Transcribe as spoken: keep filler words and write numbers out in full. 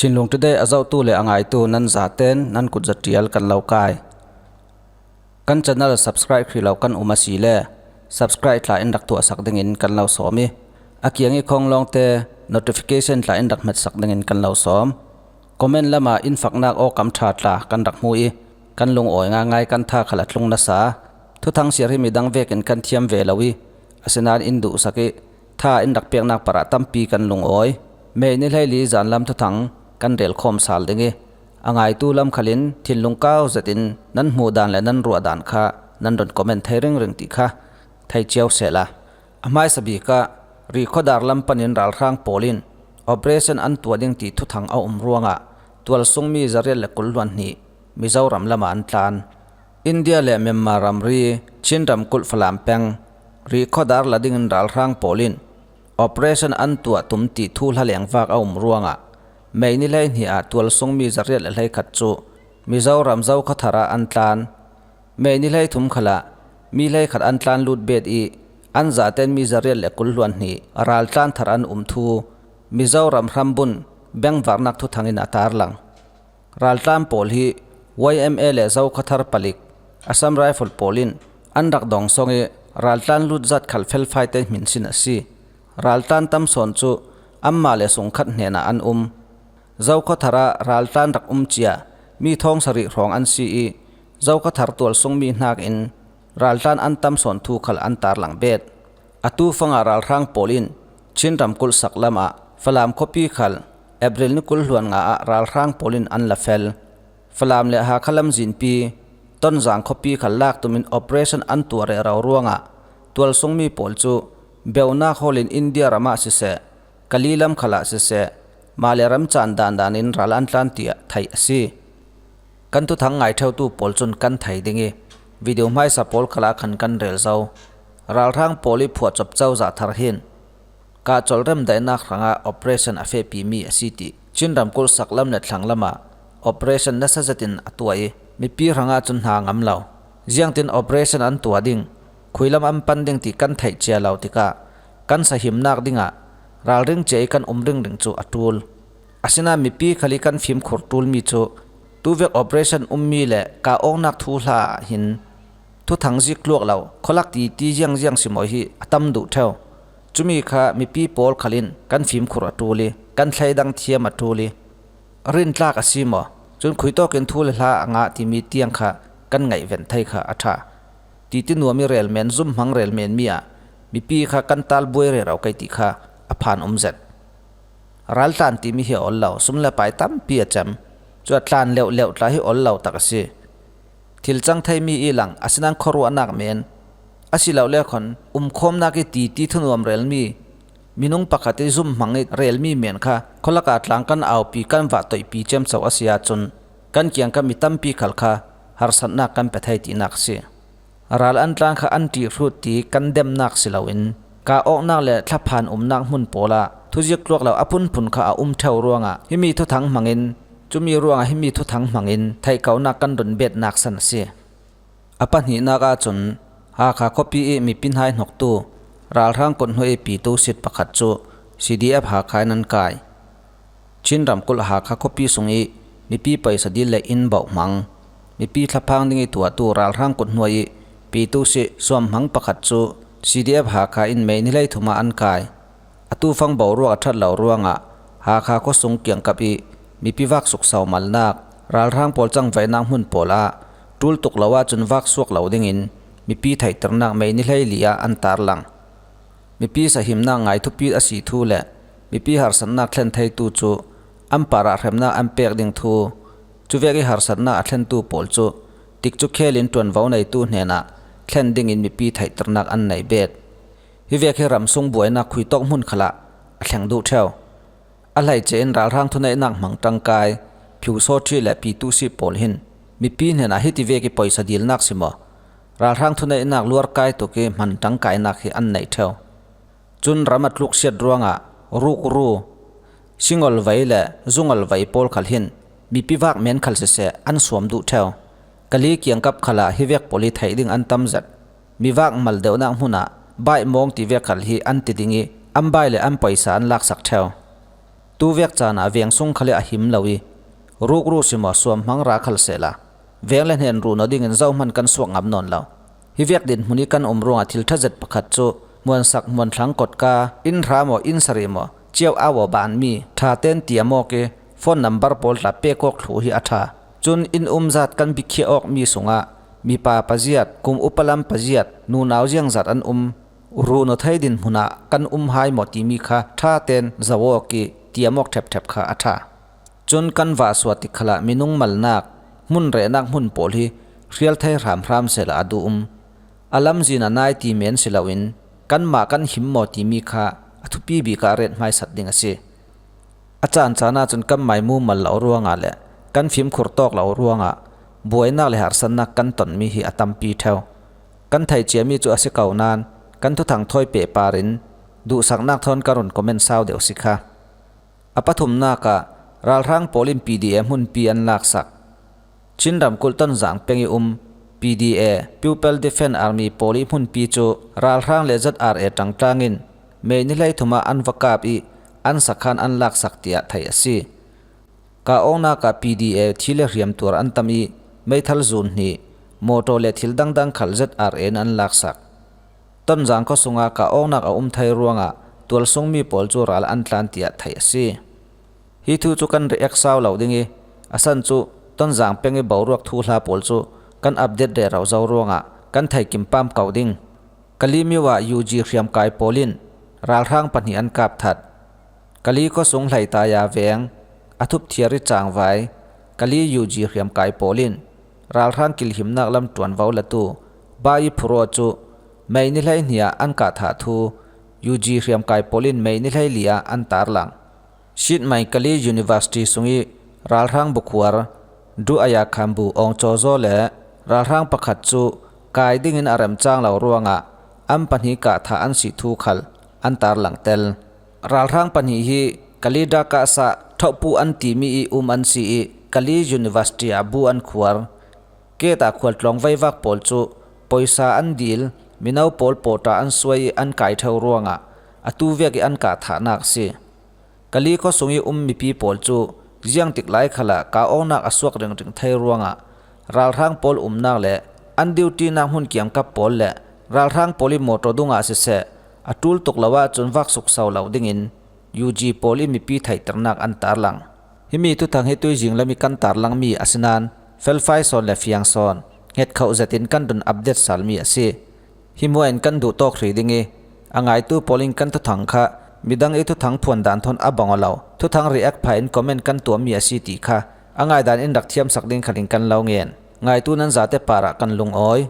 Chinlung Today a zohtu le a ngaitu nan zaten nan kut zatial kan lo kai. Kan channel subscribe hrih lo kan um a si le, subscribe tla in rak tuahsak dingin kan lo sawm i, a kiang i khawng lawngte notification tla in rak hmetsak dingin kan lo sawm. Comment lama in faknak awkam ṭha tla kan rak hmu i, kan lungawi ngaingai kan tha khal a tlung nasa. Thuthang siar hi midang vekin kan thiam ve lo i, asinain in duhsak i, tha in rak peknak parah tampi kan lungawi. May ni hleili zanlam thuthang kan relkhawm sal ding i, a ngaitu lam khalin thinlung kau zetin nan hmuh dan le nan ruah dan kha nan rawn comment thei ringring tih kha thei cio sehla. A hmaisa bikah Rihkhawdar lam panin ralhrang pawl in operation an tuah ding tih thuthang a um ruangah tualsung mi zariat le kul hluan hnih Mizoram lamah an tlan. India le Myanmar ramri Chin ramkulh Falam peng Rihkhawdar la dingin ralhrang pawl in operation an tuah tum tih thu hla lengvak a um ruangah May ni hleihnih ah tualsung mi zariat le hleikhat cu Mizoram Zokhawthar ah an tlan. May ni hleithum khalah mi hleikhat an tlan lut bet i, an zaten mi zariat le kul hluan hnih raltlan thar an um thu Mizoram hrambun bengvarnak thuthang in a tarlang. Raltlan pawl hi Y M A le Zokhawthar palik, Assam Rifle pawl in an rak dawngsawng i, raltlan lutzat khal felfaite hminsin a si. Raltlan tam sawn cu anmah le sungkhat hnenah an um. Zokhawthar ah raltlan rak um cia mi thawng sarih hrawng an si i, Zokhawthar tualsung mi hnakin raltlan an tam sawn thu khal an tarlang bet. Atu fangah ralhrang pawl in Chin ramkulh sak lamah Falam khuapi khal April ni kul hluan nga ah ralhrang pawl in an la fel. Falam le Hakha lam zinpi Tonzang khuapi khal lak tumin operation an tuah rero ruangah tualsung mi pawl cu beunak hawlin India ramah siseh, Kali lam khalah siseh, mah le ramcaan dandanin ral an tlan tiah theih a si. Kan thuthang ngai ṭheutu pawl cun kan thei ding i, video hmaisa pawl khalah khan kan rel zo. Ralhrang pawl i phuahcop cozah thar hin kahcolh remdaihnak hrangah operation a fehpimi a si ti Chin ramkulh saklam le thlanglamah operation nasa zetin a tuah i, mipi hrangah cun hna ngam lo. Ziangtin operation an tuah ding, khuilam an pan ding ti kan theih cia lo tikah kan sahimnak dingah ralring cia i kan um ringring cu a ṭul. Asinain mipi khal i kan fimkhur ṭulmi cu tuvek operation ummi le kah awknak thuhla ah hin thuthang zik tluak lo, khualak titi ziangziang simawi hi a tam duh ṭheu. Cumi kha mipi pawl khal in kan fimkhur a ṭul i, kan thleidang thiam a ṭul i, rintlak a si maw, cun khuitawkin thu le hla a ngah timi tiang kha kan ngaihven thei kha a ṭha. Titi nuam i relmen, zumhmang relmenmi ah mipi kha kan tal buai rero kei ti kha a phan um zet. Raltlan timi hi a ol lo, sum le pai tampi a cem. Cu a tlan leuhleuh tla hi ol lo tak a si. Thil cang theimi i lang, asinain khuaruahnak men, asilole khan umkhawmnak i titi thunuam relmi, minung pakhat i zumhmang i relmi men kha khualaka tlang kan aupi, kan vah toihpi ciamco a si ahcun kan kiangkap mi tampi khal kha harsatnak kan pe thei tinak a si. Ral an tlan kha an ṭih hrut ti kan demnak si loin, kah awknak le thlaphan umnak hmun pawl ah thuzik tluak lo a phunphun kha a um ṭheu ruangah himi thuthang hmangin, cumi ruangah himi thuthang hmangin theihkonak kan run betnak san a si. A pahnihnak ahcun Hakha khuapi i mipi hnaihnoktu ralhrang kut hnu i pitu sit pakhat cu C D F Hakha in an kai. Chin ramkulh Hakha khuapi sung i mipi paisa dil le inn bohmang, mipi thlaphang ding i tuahtu ralhrang kut hnuai i pitu si suamhmang pakhat cu C D F Hakha in May ni hleithum ah an kai. Atu fang boruak a ṭhat lo ruangah Hakha khuasung kiangkap i mipi vak sukso malnak, ralhrang pawl cangvaihnak hmun pawl ah ṭul tuk lo ahcun vak suak lo dingin mipi theihternak May ni hleili ah an tarlang. Mipi sahimnak ngai thupi a si thu le mipi harsatnak thlen theitu cu an parah hremnak an pek ding thu, cuvek i harsatnak a thlentu pawl cu tikcu khelin ṭuanvo neitu hnenah thlen dingin mipi theihternak an nei bet. Hi vek hi ramsung buainak khuitawk hmun khalah a thleng duh ṭheu. A hleice in ralhrang thuneihnak hmang ṭangkai Phu Saw Htee le Pi Tu Si pawl hin mipi hnenah hiti vek i poisa dilnak si maw, ralhrang thuneihnak luarkai tuk i hman ṭangkainak hi an neih ṭheu. Cun ram a tluksiat ruangah rukru, singolvei le zungolvei pawl khal hin mipi vak men khal siseh an suam duh ṭheu. Kali kiangkap khalah hi vek pawl hi theih ding an tam zet. Mi vak mal deuhnak hmunah baih mawng ti vek khal hi an ti ding i an baih le an poisa an laksak ṭheu. Tu vek caan ah veng sung khal hi a him lo i, rukru si maw suam hmang ra khal sehla, veng le hnen ruh naw dingin zohman kan suak ngam nawn lo. Hi vek dinhmun hi kan um ruangah thil ṭha zet pakhat chu muansak muanthlang kotka, inn hra maw, inn sarih maw, ciau au aw banmi ṭha ten tiam awk i, phone number pawl tla pek awk thlu hi a ṭha. Cun inn um zat kan biakhia awkmi sungah mipa paziat, kum upa lam paziat, nunau ziangzat an um, ruhnaw thei dinhmun ah kan um hai maw timi kha ṭha ten zoh awk i, tiam awk ṭhepṭhep kha a ṭha. Cun kan vahsuah tik khalah minung malnak, hmun rehnak hmun pawl hi hrial thei hramhram sehla a duh um. A lamzin a nai ti men si loin, kanmah kan him maw timi kha a thupi bik ah ret hmaisat ding a si. A caan caan ah cun kan maimu mal lo ruangah le kan fimkhur tawk lo ruangah buainak le harsatnak kan tonmi hi a tampi ṭheu. Kan thei ciami cu a si ko nain kan thuthang thawi pehpar in duhsaknak thawn ka run comment sau deuh si kha. A pathumnak ah ralhrang pawl in P D A hmunpi an laksak. Chin ramkulh Tonzang peng i um P D A, People Defence Army pawl i hmunpi cu ralhrang le Z R A ṭangṭang in May ni hleithum ah an va kap i an sakhan an laksak tiah theih a si. Kah awknak ah P D A thi le hriam tuar an tam i meithal zun hnih, mawṭaw le thil dangdang khal Z R A in an laksak. Tonzang khuasung ah kah awknak a um thei ruangah tualsungmi pawl cu ral an tlan tiah theih a si. Hi thu cu kan react sau lo ding i, a san cu Tonzang peng i boruak thuhla pawl cu kan update rero zo ruangah kan thei kimpam ko ding. Kali myo ah U G hriamkai pawl in ralhrang pahnih an kap that. Kali khuasung Hleitaia veng a thup thiar i cangvai Kali U G hriamkai pawl in ralhrang kilhimnak lam ṭuanvo latu Bai Phuro cu May ni hleihnih ah an kah thah thu U G hriamkai pawl in May ni hleili ah an tarlang. Sitmai Kali University sung i ralhrang bukhuar Duaya Khambu Aung Chozo le ralhrang pakhat cu kai dingin a remcang lo ruangah an pahnih kah thah an si thu khal an tarlang tel. Ralhrang pahnih hi Kali Dakas ah ṭhawhpu an timi i um an si i Kali University ah bu an khuar. Keta khualtlawng veivak pawl cu poisa an dil, mino pawl pawṭa an suai i an kai ṭheu ruangah atu vek i an kah thahnak a si. Kali khuasung i um mipi pawl cu ziangtik lai khalah kah awknak a suak ringring thei ruangah ralhrang pawl umnak le an dutynak hmun kiangkap pawl le ralhrang pawl i mawṭaw dungah siseh, a ṭul tuk lo ahcun vak sukso lo dingin U G pawl i mipi theihternak an tarlang. Himi thuthang hi tuizing lam i kan tarlangmi a si nain felfai sawn le fiang sawn hngetkhoh zetin kan run update salmi a si. Hi hmuah in kan duh tawk hrih ding i, a ngaitu pawl in kan thuthang kha midang i thuthang phuan dan thawn a bang aw lo, thuthang react phah in comment kan tuahmi a si ti kha a ngaidan in rak thiamsak ding khalin kan lo ngen. Ngaitu nan zate parah kan lungawi.